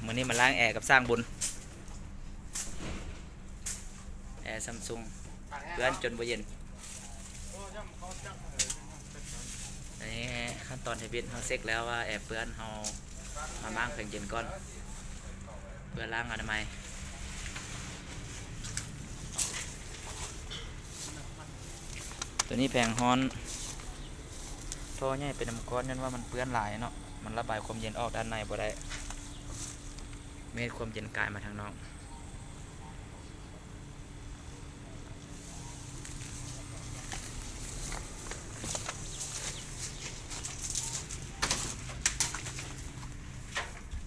ມື້ນີ້ມາລ້າງແອກັບຊ່າງບຸນ ແອຊຳຊຸງ ເປື້ອນຈົນບໍ່ເຢັນ. ອັນນີ້ຂັ້ນຕອນທຳອິດ ເຮົາເຊັກແລ້ວວ່າແອເປື້ອນ ເຮົາມາມ້າງແຜງເຢັນກ່ອນ ເພື່ອລ້າງອະນາໄມ. ໂຕນີ້ແຜງຮ້ອນ ທໍ່ໃຫຍ່ເປັນນ້ຳກ້ອນ ຍ້ອນວ່າມັນເປື້ອນຫຼາຍເນາະ ມັນລະບາຍຄວາມເຢັນອອກດ້ານໃນບໍ່ໄດ້ ມັນເຮັດຄວາມເຢັນກາຍມາທາງນອກ.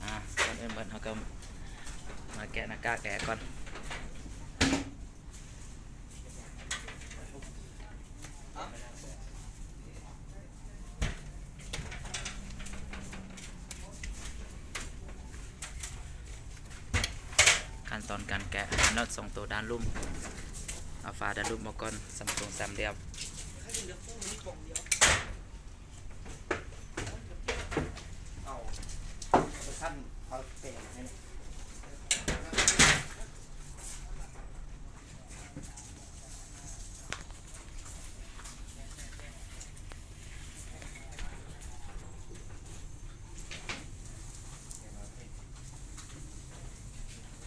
ອາ ກ່ອນອື່ນເບິດເຮົາກໍມາແກະໜ້າກາກແອກ່ອນ. ຂັ້ນຕອນການແກະ ເອົານັອດສອງໂຕດ້ານລຸ່ມ ເອົາຝາດ້ານລຸ່ມອອກກ່ອນ ສາມໂຕສາມຫຼ່ຽມ. ເອົາຊັ້ນເອົາແປງໃຫ້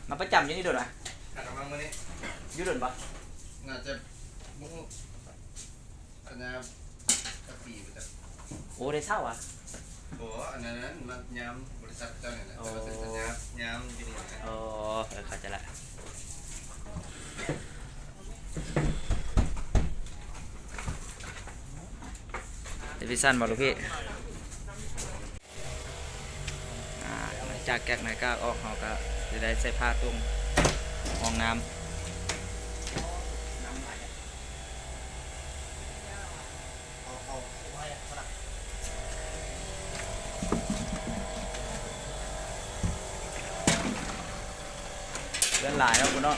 ມາປະຈຳຢູ່ນີ້ດົນຫວາ? ກະມາມື້ນີ້ ຢູ່ດົນບໍ່? ໜ້າຈະ ບໍ່ຮູ້ ອັນນະ ຈັກປີບໍ່ຈັກ. ໂອ້ ໄດ້ເຊົ່າຫວາ? ບໍ່ ອັນນັ້ນ ມາຍາມບໍລິສັດເຈົ້ານີ້ແຫຼະ ໂອ້ ແຕ່ວ່າເຊັນສັນຍາຍາມຢູ່ນີ້ແຫຼະ. ໂອ້ ເອີ ເຂົ້າໃຈລະ. ເດວິດສັນບໍ່ລູກພີ່? ອາ ຫຼັງຈາກແກະໜ້າກາກອອກ ເຮົາກໍຈະໄດ້ໃສ່ຜ້າຕຸ້ງຮອງນ້ຳ. ເປື້ອນຫຼາຍເນາະ ພຸ້ນເນາະ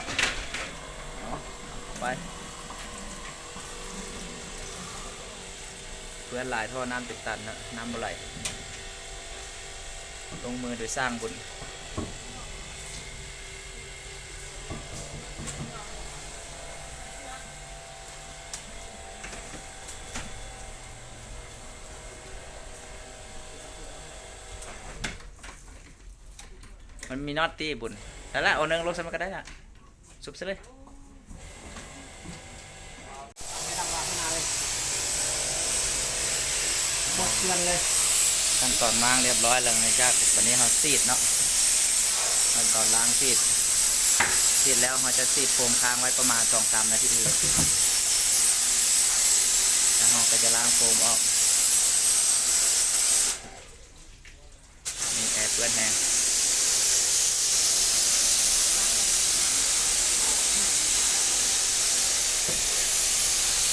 ເນາະ ເອົາໄປ. ເປື້ອນຫຼາຍ ທໍ່ນ້ຳເປັນຕັນເນາະ ນ້ຳບໍ່ໄຫຼ. ລົງມືໂດຍຊ່າງບຸນ. ມັນມີນັອດຕິບຸນ. ໄດ້ລະ ເອົາໜຶ່ງລົງໃສ່ມັນກໍໄດ້ລະ. ຊຸບໃສ່ເລີຍ. ໝົດເກືອນເລີຍ. ຂັ້ນຕອນມ້າງຮຽບຮ້ອຍແລ້ວ ຫຼັງຈາກບາດນີ້ເຮົາສີດເນາະ ຂັ້ນຕອນລ້າງສີດ. ສີດແລ້ວເຮົາຈະສີດໂຟມຄ້າງໄວ້ປະມານສອງສາມນາທີ ແລ້ວເຮົາກໍຈະລ້າງໂຟມອອກ.